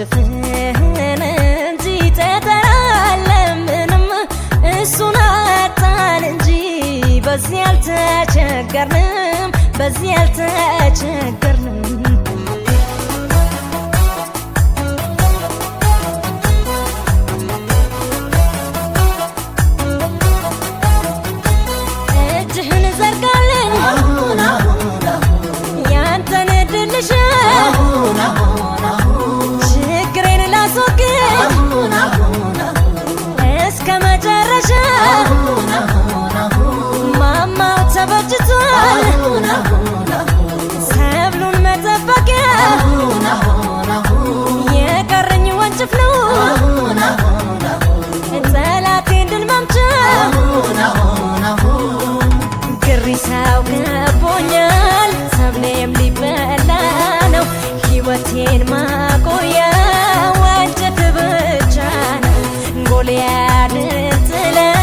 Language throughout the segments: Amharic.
ወንጭፍህን እንጂ ጠጠር አለምንም፣ እሱን አጣን እንጂ በዚህ አልተቸገርንም፣ በዚህ አልተቸገርንም። እጅህን ዘርጋልን፣ ያንተን ድልሽ ችግሬን ላስወግድ እስከ መጨረሻ። ማማው ተበጅቷል፣ ሰብሉን መጠበቂያ የቀረኝ ወንጭፍ ነው፣ ጠላቴን ድል መምቻ። ግሪሳው ከቦኛል፣ ሰብሌም ሊበላ ነው፣ ሕይወቴን ማቆያ ወንጭፍ ብቻ ነው። ጎልያድን ጥለህ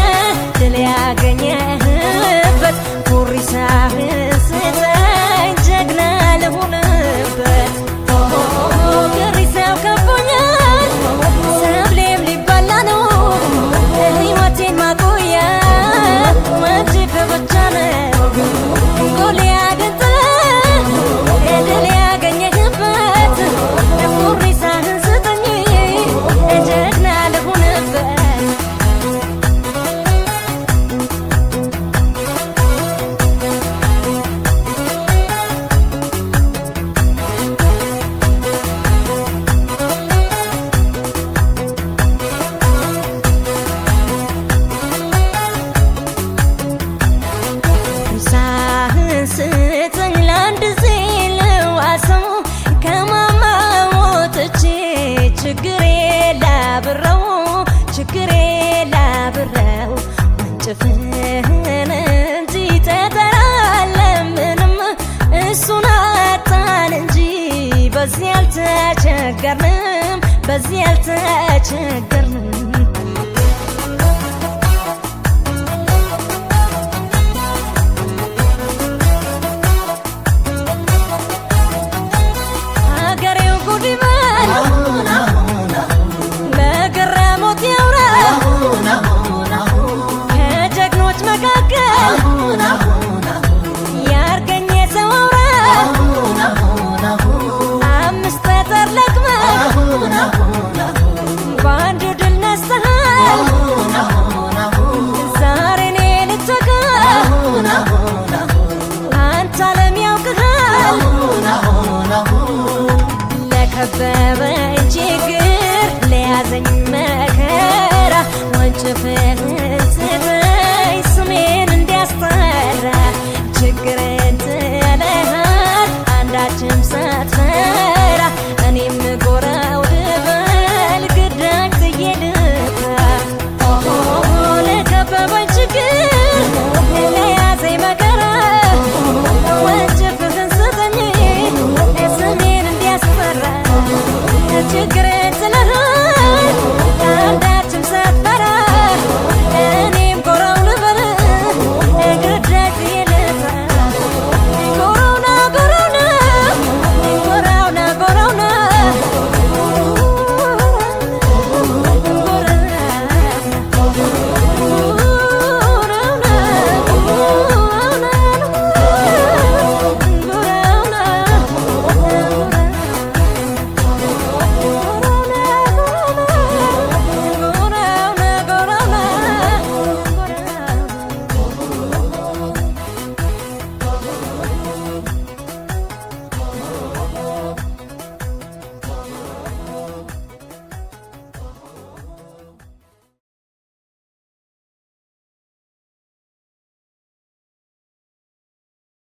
ድል ያገኘህበት ጉሪሳህን ስጠኝ፣ ጀግና ልሁንበት። ግሪሳው ከቦኛል፣ ሰብሌም ሊበላ ነው፣ ሕይወቴን ማቆያ ወንጭፍ ብቻ ነው። ጎልያድን ጥለህ ድል ያገኘህበት ጉሪሳህን ስጠኝ፣ ጀግና ልሁንበት። ሳህን ስጠኝ፣ ለአንድ ጊዜ ልዋሰው፣ ከማማ ወጥቼ ችግሬ ላብረው፣ ችግሬ ላብረው። ወንጭፍህን እንጂ ጠጠር አለምንም፣ እሱን አጣን እንጂ በዚህ አልተቸገርንም፣ በዚህ አልተቸገርንም።